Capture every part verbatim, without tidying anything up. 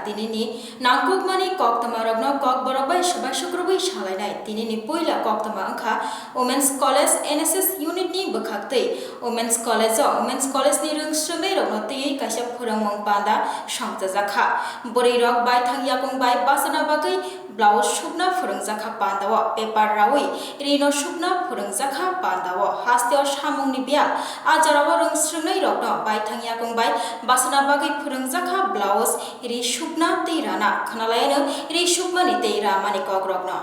Tinini nangkukmani koktwmarokno kokborok bai swbai sukrubwi salainai. Tinini puila koktwma wngkha Women's College N S S unit ni bwkhaktwi. Women's College o Women's College ni rwng swrwngnairokno twiwi kaisa phwrwngmung panda songchajakha. Bwrwirok baithang yakung bai bachana bagwi blouse sukna phwrwngjakha pandao, paper rawi rino sukna phwrwngjakha pandao. Hasteo samungni biyal a jorao rwng swrwngnairokno baithang yakung bai bachana bagwi phwrwngjakha blouse ri sukna tei rana. Khwnalaiano ri sukmani tei ramani kokrokno.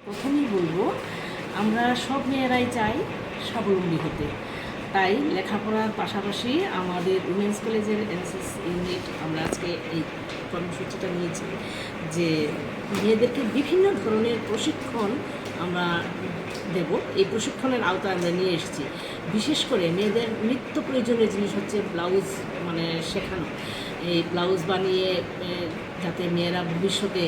প্রথমেই বলবো, আমরা সব মেয়েরাই চাই স্বাবলম্বী হতে। তাই লেখাপড়ার পাশাপাশি আমাদের উমেন্স কলেজের এনএসএস ইউনিট আমরা আজকে এই কর্মসূচিটা নিয়েছি যে মেয়েদেরকে বিভিন্ন ধরনের প্রশিক্ষণ আমরা দেব। এই প্রশিক্ষণের আওতায় আমরা নিয়ে এসেছি। বিশেষ করে মেয়েদের নিত্য প্রয়োজনীয় জিনিস হচ্ছে ব্লাউজ, মানে, শেখানো। এই ব্লাউজ বানিয়ে, এ, যাতে মেয়েরা ভবিষ্যতে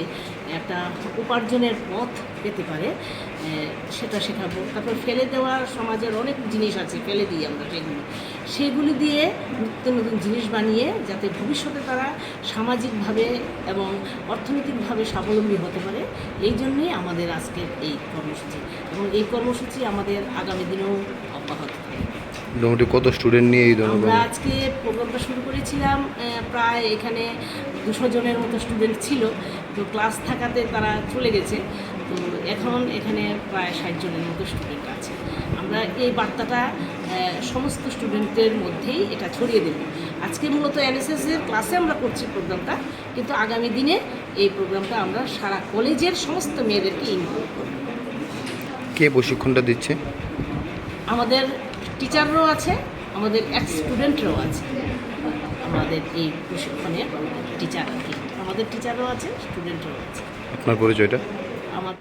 একটা উপার্জনের পথ পেতে পারে, এ, সেটা শেখাবো। তারপর ফেলে দেওয়া সমাজের অনেক জিনিস আছে, ফেলে দিই আমরা সেগুলো। সেগুলি দিয়ে নিত্য নতুন জিনিস বানিয়ে যাতে ভবিষ্যতে তারা সামাজিকভাবে এবং অর্থনৈতিকভাবে স্বাবলম্বী হতে পারে, এই জন্যই আমাদের আজকের এই কর্মসূচি। এবং এই কর্মসূচি আমাদের আগামী দিনেও অব্যাহত থাকবে। মোটামুটি কত স্টুডেন্ট নিয়ে এই ধরনের আমরা program? আজকে প্রোগ্রামটা শুরু করেছিলাম, আহ, প্রায় এখানে দুশো জনের মতো স্টুডেন্ট ছিল। তো ক্লাস থাকাতে তারা চলে গেছে। তো এখন এখানে প্রায় ষাট জনের মতো স্টুডেন্ট আছে। আমরা এই বার্তাটা, আহ, সমস্ত স্টুডেন্টদের মধ্যেই এটা ছড়িয়ে দেব। আজকে মূলত এনএসএস এর ক্লাসে আমরা করছি প্রোগ্রামটা, কিন্তু আগামী দিনে এই প্রোগ্রামটা আমরা সারা কলেজের সমস্ত মেয়েদেরকে ইনভলভ করব। কে প্রশিক্ষণটা দিচ্ছে? আমাদের টিচাররাও আছে, আমাদের এক্স স্টুডেন্টরাও আছে। আমাদের এই প্রশিক্ষণের টিচার আর কি, আমাদের টিচাররাও আছে, স্টুডেন্টরাও আছে। আপনার পরিচয়টা? আমার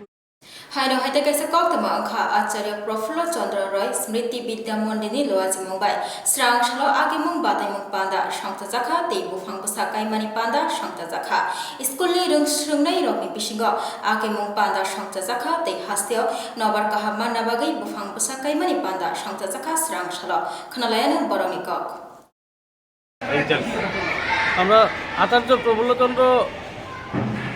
Haino hai tei kaisa koktwma wngkha Acharya Prafullo Chandra Roy Smriti Vidya Mondir ni luachimung bai srang salo akimung bataimung panda songchajakha tei buphang bwsa kaimani panda songchajakha. School ni rwng swrwngnairokni bisingo akimung panda songchajakha tei hasteo nobar kaham manna bagwi buphang bwsa kaimani panda songchajakha srang salo. Khwnalaiano borokni kok. আমরা আচার্য প্রফুল্লচন্দ্র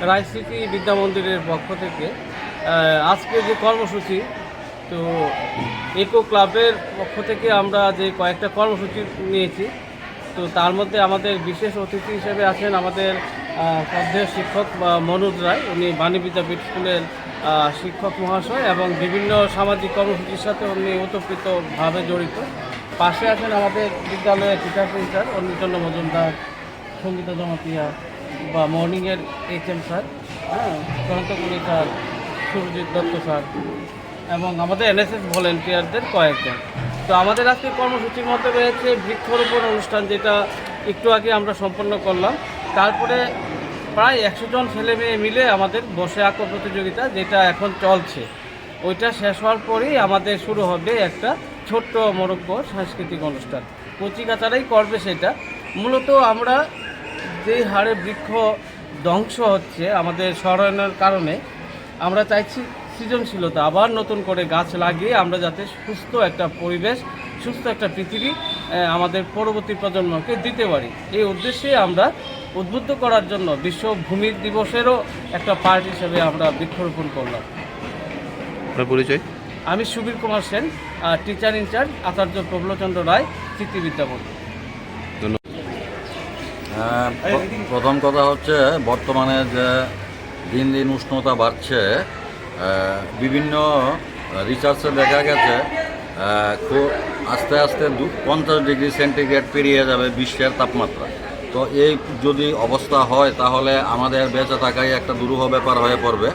রায় স্মৃতি বিদ্যা মন্দিরের পক্ষ থেকে আহ, আজকে যে কর্মসূচি, তো ইকো ক্লাবের পক্ষ থেকে আমরা যে কয়েকটা কর্মসূচি নিয়েছি, তো তার মধ্যে আমাদের বিশেষ অতিথি হিসেবে আছেন আমাদের আহ, শ্রদ্ধেয় শিক্ষক বা মনোজ রায়, উনি বাণী বিদ্যাপীঠ স্কুলের আহ, শিক্ষক মহাশয় এবং বিভিন্ন সামাজিক কর্মসূচির সাথে উনি ওতপ্রোতভাবে জড়িত। পাশে আছেন আমাদের বিদ্যালয়ের টিচার টিচার অন্নচন্দ্র মজুমদার, সঙ্গীতা জমাতিয়া বা মর্নিংয়ের এইচএম স্যার, হ্যাঁ, জয়ন্ত কুলি স্যার, সুরজিৎ দত্ত স্যার এবং আমাদের এনএসএস ভলেন্টিয়ারদের কয়েকজন। তো আমাদের আজকে কর্মসূচির মধ্যে রয়েছে বৃক্ষরোপণ অনুষ্ঠান, যেটা একটু আগে আমরা সম্পন্ন করলাম। তারপরে প্রায় একশো জন ছেলে মেয়ে মিলে আমাদের বসে আঁকো প্রতিযোগিতা, যেটা এখন চলছে, ওইটা শেষ হওয়ার পরেই আমাদের শুরু হবে একটা ছোট্ট মরক্কো সাংস্কৃতিক অনুষ্ঠান। কচি কাচারাই করবে সেটা। মূলত আমরা যেই হারে বৃক্ষ ধ্বংস হচ্ছে আমাদের সরানোর কারণে, আমরা চাইছি সৃজনশীলতা, আবার নতুন করে গাছ লাগিয়ে আমরা যাতে সুস্থ একটা পরিবেশ, সুস্থ একটা পৃথিবী আহ, আমাদের পরবর্তী প্রজন্মকে দিতে পারি। এই উদ্দেশ্যে আমরা উদ্বুদ্ধ করার জন্য বিশ্ব ভূমি দিবসেরও একটা পার্ট হিসেবে আমরা বৃক্ষরোপণ করলাম। আপনার পরিচয়? আমি সুবীর কুমার সেন, টিচার ইনচার্জ, আচার্য প্রফুল্লচন্দ্র রায় স্মৃতি বিদ্যামন্দির। আহ, প্র- প্রথম কথা হচ্ছে, বর্তমানে যে দিন দিন উষ্ণতা বাড়ছে, আহ, বিভিন্ন রিসার্চে দেখা গেছে, আহ, খুব আস্তে আস্তে দু- পঞ্চাশ ডিগ্রি সেন্টিগ্রেড পেরিয়ে যাবে বিশ্বের তাপমাত্রা। তো এই যদি অবস্থা হয়, তাহলে আমাদের বেঁচে থাকাই একটা দুরূহ ব্যাপার হয়ে পড়বে।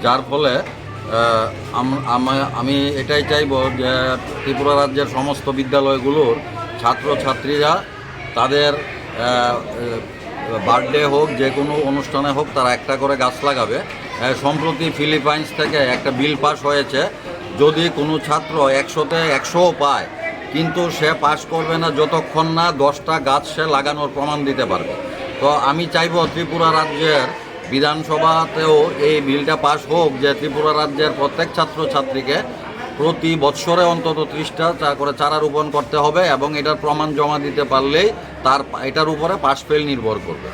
যার ফলে, আহ, আম- আম- আমি এটাই চাইব যে ত্রিপুরা রাজ্যের সমস্ত বিদ্যালয়গুলোর ছাত্রছাত্রীরা তাদের, আহ, বার্থডে হোক, যে কোনো অনুষ্ঠানে হোক, তারা একটা করে গাছ লাগাবে। আহ, সম্প্রতি ফিলিপাইন্স থেকে একটা বিল পাস হয়েছে, যদি কোনো ছাত্র একশোতে একশোও পায়, কিন্তু সে পাস করবে না যতক্ষণ না দশটা গাছ সে লাগানোর প্রমাণ দিতে পারবে। তো আমি চাইব ত্রিপুরা রাজ্যের বিধানসভাতেও এই বিলটা পাস হোক, যে ত্রিপুরা রাজ্যের প্রত্যেক ছাত্রছাত্রীকে প্রতি বৎসরে অন্তত ত্রিশটা চা- করে চারা রোপণ করতে হবে এবং এটার প্রমাণ জমা দিতে পারলেই তার পা- এটার উপরে পাস ফেল নির্ভর করবে।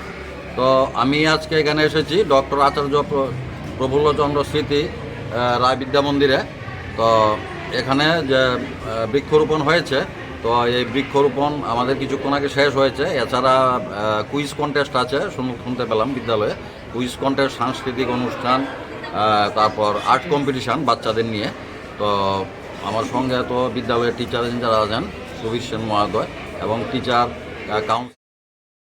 তো আমি আজকে এখানে এসেছি ডক্টর আচার্য প্র-, প্রফুল্লচন্দ্র স্মৃতি, আহ, রায় বিদ্যা মন্দিরে। তো এখানে যে, আহ, বৃক্ষরোপণ হয়েছে, তো এই বৃক্ষরোপণ আমাদের কিছুক্ষণ আগে শেষ হয়েছে। এছাড়া, আহ, কুইজ কন্টেস্ট আছে, শুন-, শুনতে পেলাম বিদ্যালয়ে। কুইজ কন্টেস্ট, সাংস্কৃতিক অনুষ্ঠান, আহ, তারপর আর্ট কম্পিটিশন বাচ্চাদের নিয়ে। তো আমার সঙ্গে তো বিদ্যালয়ের টিচার যারা আছেন, সুবীর সেন মহোদয় এবং টিচার, আহ, council.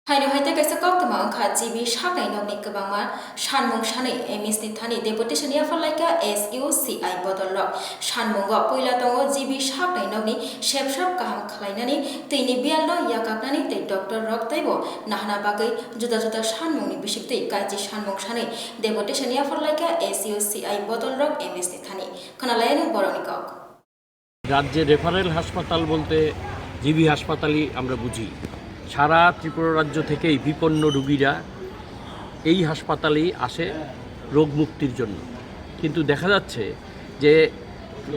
Haino hai tei kaisa koktwma wngkha G B saknai nokni kwbangma sanmung sanwi M S ni thani deputation yapharlaikha S U C I bodol rok. Sanmungo puila tongo G B saknai nokni sepsap kaham khlainani, twini biyalno yakaknani tei doctor rok teibo nahana bagwi juda juda sanmungni bisingtwi kachi sanmung sanwi deputation yapharlaikha S U C I bodol rok M S ni thani. Khwnalaiyano borokni kok. রাজ্যে রেফারেল হাসপাতাল বলতে জিবি হাসপাতালই আমরা বুঝি। সারা ত্রিপুরা রাজ্য থেকেই বিপন্ন রুগীরা এই হাসপাতালেই আসে রোগ মুক্তির জন্য। কিন্তু দেখা যাচ্ছে যে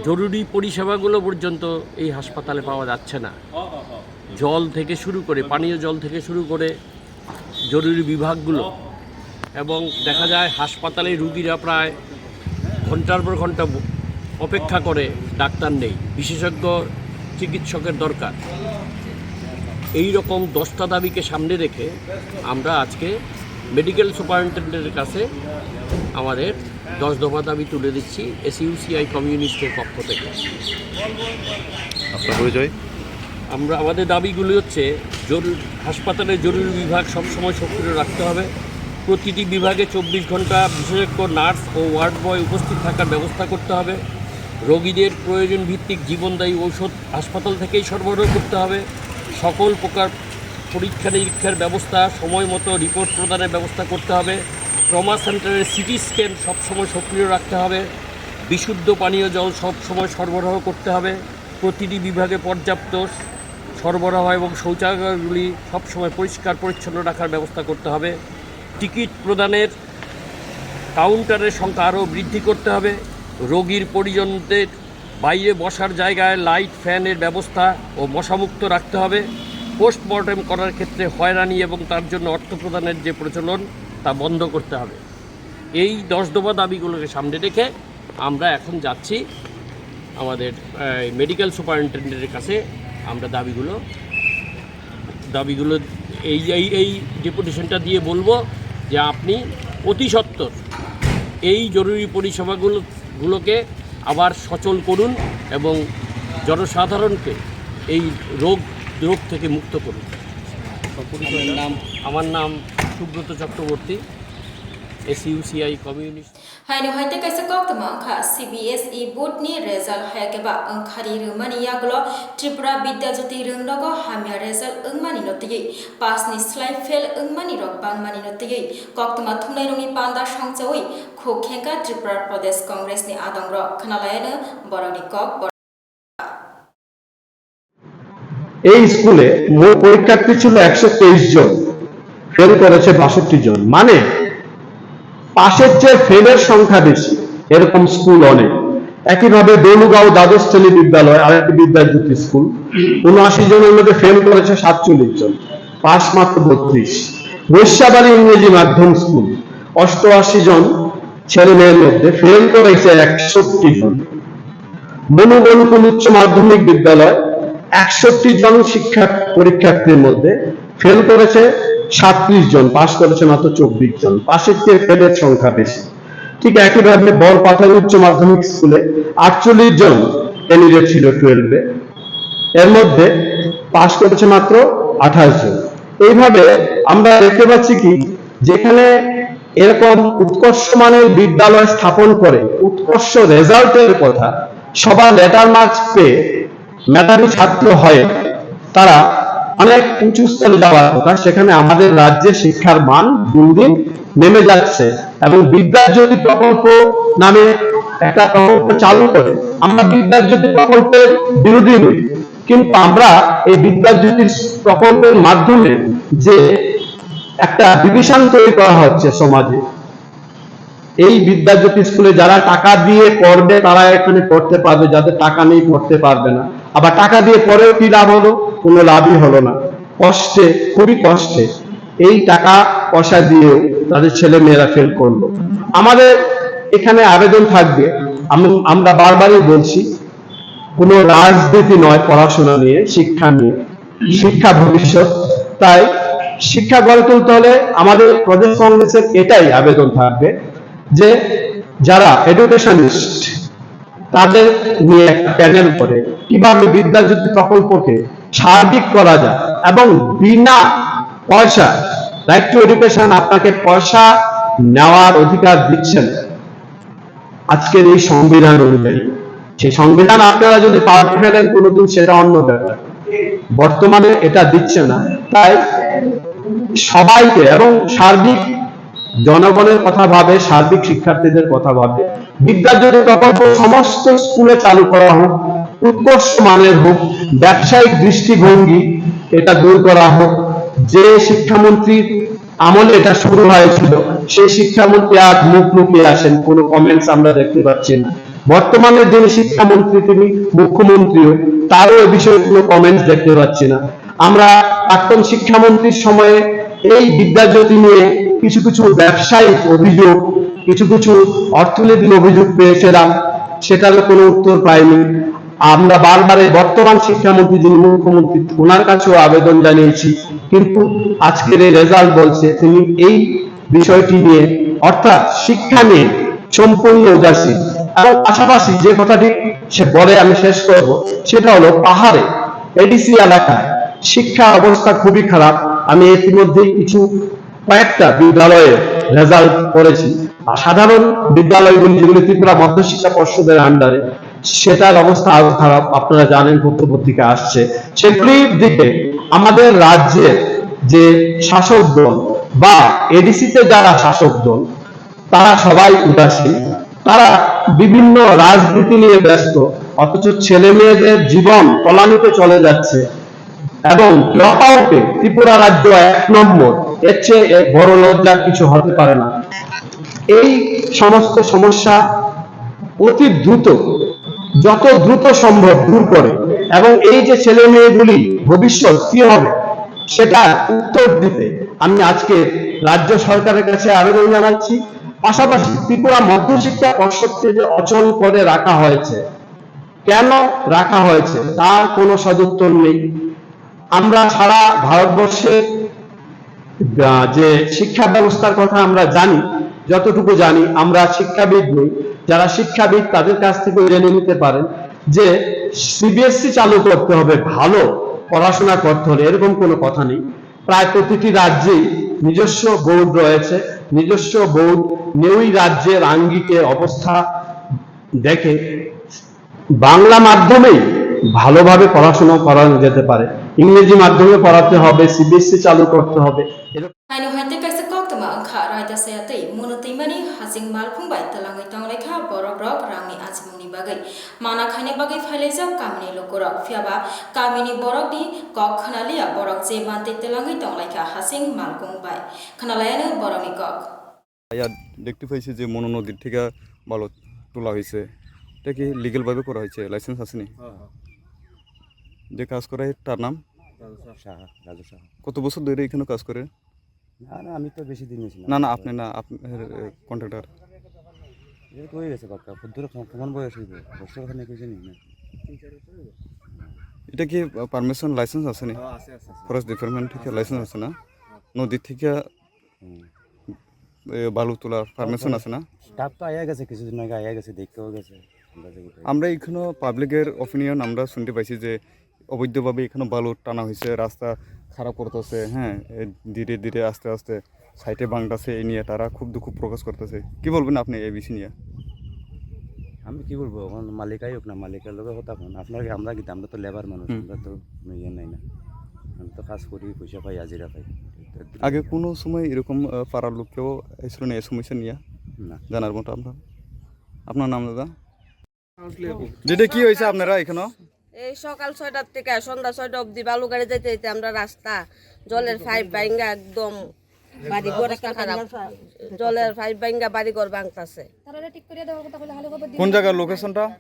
জরুরি পরিষেবাগুলো পর্যন্ত এই হাসপাতালে পাওয়া যাচ্ছে না। জল থেকে শুরু করে, পানীয় জল থেকে শুরু করে জরুরি বিভাগগুলো, এবং দেখা যায় হাসপাতালে রুগীরা প্রায় ঘন্টার পর ঘন্টা ব-, অপেক্ষা করে, ডাক্তার নেই, বিশেষজ্ঞ চিকিৎসকের দরকার। এই রকম দশটা দাবিকে সামনে রেখে আমরা আজকে মেডিকেল সুপারিনটেন্ডেন্টের কাছে আমাদের দশ দফা দাবি তুলে দিচ্ছি এসইউসিআই কমিউনিস্টের পক্ষ থেকে। আপনার পরিচয়? আমরা, আমাদের দাবিগুলি হচ্ছে জরুরি, হাসপাতালে জরুরি বিভাগ সবসময় সক্রিয় রাখতে হবে। প্রতিটি বিভাগে চব্বিশ ঘন্টা বিশেষজ্ঞ নার্স ও ওয়ার্ড বয় উপস্থিত থাকার ব্যবস্থা করতে হবে। রোগীদের প্রয়োজন ভিত্তিক জীবনদায়ী ঔষধ হাসপাতাল থেকেই সরবরাহ করতে হবে। সকল প্রকার পরীক্ষা নিরীক্ষার ব্যবস্থা, সময় মতো রিপোর্ট প্রদানের ব্যবস্থা করতে হবে। ট্রমা সেন্টারের সিটি স্ক্যান সবসময় সক্রিয় রাখতে হবে। বিশুদ্ধ পানীয় জল সবসময় সরবরাহ করতে হবে। প্রতিটি বিভাগে পর্যাপ্ত সরবরাহ এবং শৌচাগারগুলি সবসময় পরিষ্কার পরিচ্ছন্ন রাখার ব্যবস্থা করতে হবে। টিকিট প্রদানের কাউন্টারের সংখ্যা আরও বৃদ্ধি করতে হবে। রোগীর পরিজনদের বাইরে বসার জায়গায় লাইট, ফ্যানের ব্যবস্থা ও মশামুক্ত রাখতে হবে। পোস্টমর্টেম করার ক্ষেত্রে হয়রানি এবং তার জন্য অর্থ প্রদানের যে প্রচলন, তা বন্ধ করতে হবে। এই দশ দফা দাবিগুলোকে সামনে রেখে আমরা এখন যাচ্ছি আমাদের, আহ, মেডিকেল সুপারিনটেন্ডেন্টের কাছে। আমরা দাবিগুলো, দাবিগুলো এই, এই, এই ডেপুটেশনটা দিয়ে বলবো যে আপনি অতি সত্বর এই জরুরি পরিষেবাগুলো, গুলোকে আবার সচল করুন এবং জনসাধারণকে এই রোগ, রোগ থেকে মুক্ত করুন। আমার নাম? আমার নাম Subrata Chakraborty, SUCI communist. Haino hai tei kaisa koktwma wngkha, C B S E board ni result hayakhe ba wngkhari rwmani yagulo Tripura Vidya Jyoti rwngnogo hamya result wngmani no twiwi pass ni slai fail wngmani rok bangmani no twiwi koktwma thumnai rokni panda songchawi khuk khengkha Tripura Pradesh Congress ni adong rok. Khwnalaiyano borokni kok. এই স্কুলে মোট পরীক্ষার্থী ছিল একশো তেইশ জন, ফেল করেছে বাষট্টি জন। মানে পাশের চেয়ে ফেলের সংখ্যা বেশি, এরকম স্কুল অনেক। একইভাবে দলুগাঁও দ্বাদশ শ্রেণী বিদ্যালয়, আরেকটি বিদ্যাজ্যোতি স্কুল, উনআশি জনের মধ্যে ফেল করেছে সাতচল্লিশ জন, পাস মাত্র বত্রিশ। বৈশ্যাবাড়ি ইংরেজি মাধ্যম স্কুল, অষ্টআশি জন ছেলে মেয়ের মধ্যে ফেল করেছে একষট্টি জন। মনুগণকুল উচ্চ মাধ্যমিক বিদ্যালয়, একষট্টি জন শিক্ষা পরীক্ষার্থীর মধ্যে ফেল করেছে সাতত্রিশ জন, পাস করেছে মাত্র চব্বিশ জন। পাশের চেয়ে ফেলের সংখ্যা বেশি। ঠিক একইভাবে বড়পাথারি উচ্চ মাধ্যমিক স্কুলে আটচল্লিশ জন ক্যান্ডিডেট ছিল টুয়েলভে, এর মধ্যে পাস করেছে মাত্র আঠাশ জন। এইভাবে আমরা দেখতে পাচ্ছি কি, যেখানে এরকম উৎকর্ষ মানের বিদ্যালয় স্থাপন করে উৎকর্ষ রেজাল্টের কথা, সবার লেটার মার্কস পেয়ে মেধাবী ছাত্র হয়ে তারা অনেক উঁচু স্তরে যাওয়ার কথা, সেখানে আমাদের রাজ্যে শিক্ষার মান দিন দিন নেমে যাচ্ছে। এবং বিদ্যাজ্যোতি প্রকল্প নামে একটা প্রকল্প চালু করে, আমরা বিদ্যাজ্যোতি প্রকল্পের বিরোধী নই, কিন্তু আমরা এই বিদ্যাজ্যোতি প্রকল্পের মাধ্যমে যে একটা ডিভিশন তৈরি করা হচ্ছে সমাজে, এই বিদ্যাজ্যোতি স্কুলে যারা টাকা দিয়ে পড়বে তারা এখানে পড়তে পারবে, যাদের টাকা নেই পড়তে পারবে না। আবার টাকা দিয়ে পড়েও কি লাভ হলো? কোনো লাভই হলো না। কষ্টে, খুবই কষ্টে এই টাকা পয়সা দিয়েও তাদের ছেলে মেয়েরা ফেল করলো। আমাদের এখানে আবেদন থাকবে, আম- আমরা বারবারই বলছি, কোনো রাজনীতি নয় পড়াশোনা নিয়ে, শিক্ষা নিয়ে, শিক্ষা ভবিষ্যৎ। তাই শিক্ষা গড়ে তুলতে হলে আমাদের প্রদেশ কংগ্রেসের এটাই আবেদন থাকবে যে যারা এডুকেশনিস্ট, তাদের নিয়ে একটা প্যানেল করে কিভাবে বিদ্যাজ্যোতি প্রকল্পকে সার্বিক করা যায় এবং বিনা পয়সা, রাইট টু এডুকেশন, আপনাকে পয়সা নেওয়ার অধিকার দিচ্ছে না আজকের এই সংবিধান অনুযায়ী। সেই সংবিধান আপনারা যদি পাল্টে ফেলেন কোনোদিন, সেটা অন্য ব্যাপার। বর্তমানে এটা দিচ্ছে না। তাই সবাইকে এবং সার্বিক জনগণের কথা ভাবে, সার্বিক শিক্ষার্থীদের কথা ভাবে বিদ্যাজ্যোতি প্রকল্প সমস্ত স্কুলে চালু করা হোক, উৎকর্ষ মানের হোক, ব্যবসায়িক দৃষ্টিভঙ্গি এটা দূর করা হোক। যে শিক্ষামন্ত্রীর আমলে এটা শুরু হয়েছিল, সেই শিক্ষামন্ত্রী আজ মুখ লুকিয়ে আছেন, কোনো কমেন্টস আমরা দেখতে পাচ্ছি না। বর্তমানে যিনি শিক্ষামন্ত্রী, তিনি মুখ্যমন্ত্রীও, তারও এ বিষয়ে কোনো কমেন্টস দেখতে পাচ্ছি না। আমরা প্রাক্তন শিক্ষামন্ত্রীর সময়ে এই বিদ্যাজ্যোতি নিয়ে কিছু কিছু ব্যবসায়িক অভিযোগ, কিছু কিছু অর্থনৈতিক অভিযোগ পেয়েছিলাম, সেটারও কোনো উত্তর পাইনি। আমরা বারবার এই বর্তমান শিক্ষামন্ত্রী যিনি মুখ্যমন্ত্রী, ওনার কাছেও আবেদন জানিয়েছি, কিন্তু আজকের এই রেজাল্ট বলছে তিনি এই বিষয়টি নিয়ে, অর্থাৎ শিক্ষা নিয়ে সম্পূর্ণ উদাসীন। এবং পাশাপাশি যে কথাটি সে বলে আমি শেষ করব, সেটা হলো পাহাড়ে এডিসি এলাকায় শিক্ষার অবস্থা খুবই খারাপ। আমি ইতিমধ্যেই কিছু কয়েকটা বিদ্যালয়ে রেজাল্ট করেছি। আর সাধারণ বিদ্যালয়গুলি যেগুলি ত্রিপুরা মধ্যশিক্ষা পর্ষদের আন্ডারে, সেটার অবস্থা আরো খারাপ। আপনারা জানেন, পত্র পত্রিকা আসছে। সেগুলির দিকে আমাদের রাজ্যের যে শাসক দল বা এডিসিতে যারা শাসক দল, তারা সবাই উদাসীন। তারা বিভিন্ন রাজনীতি নিয়ে ব্যস্ত, অথচ ছেলে মেয়েদের জীবন তলানিতে চলে যাচ্ছে। এবং ড্রপ আউটে ত্রিপুরা রাজ্য এক নম্বর। এর চেয়ে এ বড় লজ্জার কিছু হতে পারে না। এই সমস্ত সমস্যা অতি দ্রুত, যত দ্রুত সম্ভব দূর করে এবং এই যে ছেলে মেয়েগুলি ভবিষ্যৎ কি হবে, সেটা উত্তর দিতে আমি আজকে রাজ্য সরকারের কাছে আবেদন জানাচ্ছি। পাশাপাশি ত্রিপুরা মধ্যশিক্ষা পর্ষদকে যে অচল করে রাখা হয়েছে, কেন রাখা হয়েছে তার কোনো সদুত্তর নেই। আমরা সারা ভারতবর্ষের, আহ, যে শিক্ষা ব্যবস্থার কথা আমরা জানি, যতটুকু জানি, আমরা শিক্ষাবিদ নই। যারা শিক্ষাবিদ তাদের কাছ থেকেও জেনে নিতে পারেন যে সিবিএসই চালু করতে হবে, ভালো পড়াশোনা করতে হলে, এরকম কোনো কথা নেই। প্রায় প্রতিটি রাজ্যেই নিজস্ব বোর্ড রয়েছে। নিজস্ব বোর্ড নেওই রাজ্যের আঙ্গিকে অবস্থা দেখে বাংলা মাধ্যমেই ভালোভাবে পড়াশোনা করানো যেতে পারে। ইংরেজি মাধ্যমে পড়াতে হবে, সিবিএসই চালু করতে হবে। Haino hai tei kaisa koktwma wngkha, raida saya tei Mono twimani hasing malphung bai twlangwi tonglaikha borok rok rangni achimungni bagwi. Mana khaina bagwi phailaijak kamini lukurok, phiyaba kamini borokni kok khwnaliya, borok je mantwi twlangwi tonglaikha hasing malkung bai, khwnalaiano borokni kok. ইয়া দেখতে পাইছি যে মনো নদীর থেকে বালু তোলা হয়েছে, এটা কি লিগ্যাল ভাবে করা হয়েছে? লাইসেন্স আছে নি? হ্যাঁ, হ্যাঁ। যে কাজ করে তার নাম? রাজু সাহা। সাহা, রাজু সাহা। কত বছর ধরে এখানে কাজ করে? না, না, আমি তো বেশি দিন হয়েছি না। না, না, আপনি না, আপনার, এ, কন্ট্রাক্টর। এটা তো হয়ে গেছে পাক্কা। কত দূর, কেমন, কেমন বয়স হইবে? বছর খানেক হয়েছে নি না? এটা কি, আ, পারমিশন লাইসেন্স আছে নি? হ্যাঁ, আছে, আছে, আছে। ফরেস্ট ডিপার্টমেন্ট থেকে আছে, লাইসেন্স আছে। আছে না? হ্যাঁ। নদী থেকে, হুম। এ, বালু তোলার পারমিশন আছে না? স্টাফ তো আইয়া গেছে, কিছুদিন আগে আইয়া গেছে, দেখতেও গেছে। আমরা যে কোথায় আমরা এখানে পাবলিকের ওপিনিয়ন আমরা শুনতে পাইছি যে অবৈধভাবে এখানে বালু টানা হয়েছে, রাস্তা খারাপ করতেছে, হ্যাঁ, এ, ধীরে ধীরে আস্তে আস্তে সাইডে ভাঙতেছে, এই নিয়ে তারা খুব দুঃখ প্রকাশ করতেছে। কি বলবেন আপনি এই বিষয় নিয়ে? আমি কি বলবো, এখন মালিক আইক না, মালিকের লগে কথা কন। আপনার কি, আমরা কি, আমরা তো লেবার মানুষ, হুম। আমরা তো কোনো ইয়ে নাই না। আমি তো কাজ করি, পয়সা পাই, হাজিরা পাই। আগে কোনো সময় এরকম, আহ, পাড়ার লোক কেউ এসেছিল না এই সমস্যা নিয়ে? না। জানার মতো আপনার, আপনার নাম দাদা? যেটা কি হয়েছে আপনারা এখানে? এই সকাল ছয়টার থেকে সন্ধ্যা ছয়টা অবধি বালু গাড়ি যাইতে যাইতে আমরা রাস্তা, জলের পাইপ ভাঙ্গা একদম বাড়ি ঘর অবস্থা খারাপ। জলের পাইপ ভাঙ্গা বাড়ি ঘর ভাঙতাছে। কোন জায়গার লোকেশনটা?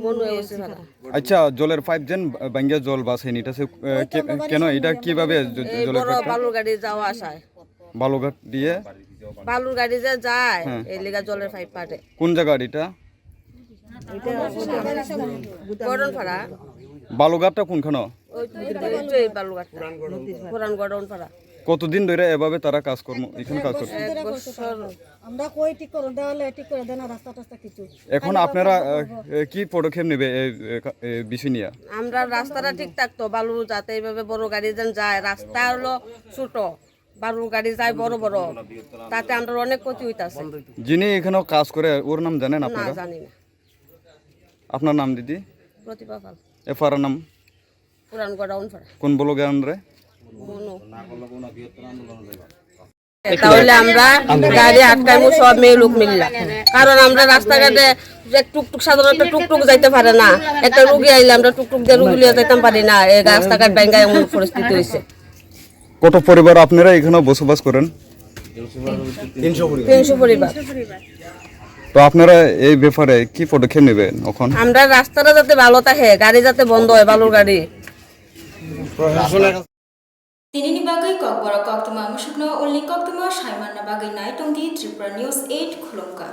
মনু এসে ভাড়া। আচ্ছা, জলের পাইপ যেন ভাঙ্গিয়া জল বাসেনি, এটা সে, এ, কে-, কেন, এটা কিভাবে জ-, এই জলের বড় পাইপটা? বালুর গাড়ি যাওয়া আসায়। বালুঘাট দিয়ে? বালুর গাড়ি যে যায়, হ্যাঁ। এই লিগা জলের পাইপ পাঠে। কোন জায়গা এটা? এটা গরমপাড়া। বালুঘাটটা কোনখানে? ওই তো, এই তো এই বালুঘাটটা। পুরান গরমপাড়া। কতদিন ধরে এভাবে তারা কাজকর্ম, এখানে কাজ করছে? এক বছর। আমরা কই ঠিক করে দেওয়া হলে ঠিক করে দেয় না, রাস্তা টাস্তা কিছু। এখন আপনারা, আহ, এ, কি পদক্ষেপ নেবে এই, এ, কা-, এ বিষয় নিয়ে? আমরা রাস্তাটা ঠিক থাকতো, বালু যাতে এইভাবে বড় গাড়ি যেন যায়, রাস্তা হলো ছোট, বালু গাড়ি যায় বড় বড়, তাতে আমরা অনেক ক্ষতি হইতাছে। যিনি এখানে কাজ করে, ওর নাম জানেন না, আপনারা? জানি না। আপনার নাম, দিদি? প্রতিভা পাল। এ পাড়ার নাম? পুরান গোডাউন পাড়া। কোন ব্লকের আন্ডারে? মনু। তাহলে আমরা গাড়ি আটকাইমু সব মেয়ে লোক মিললা, কারণ আমরা রাস্তাঘাটে যে টুকটুক, সাধারণত টুকটুক যাইতে পারে না, একটা রুগী আইলে আমরা টুকটুক দিয়ে রুগী লিয়ে যাইতাম পারি না, এই রাস্তাঘাট ভাঙ্গা এমন পরিস্থিতি হয়েছে। কত পরিবার আপনারা এখানে বসবাস করেন? তিনশো পরিবার। তো আপনারা এই ব্যাপারে কি পদক্ষেপ নেবেন এখন? আমরা রাস্তাটা যাতে ভালো থাকে, গাড়ি যাতে বন্ধ হয়, বালুর গাড়ি। Tinini bagwi kokborok koktwma, mwsukno ulni koktwma saimanna bagwi nai tongdi Tripura News eight khulumkha.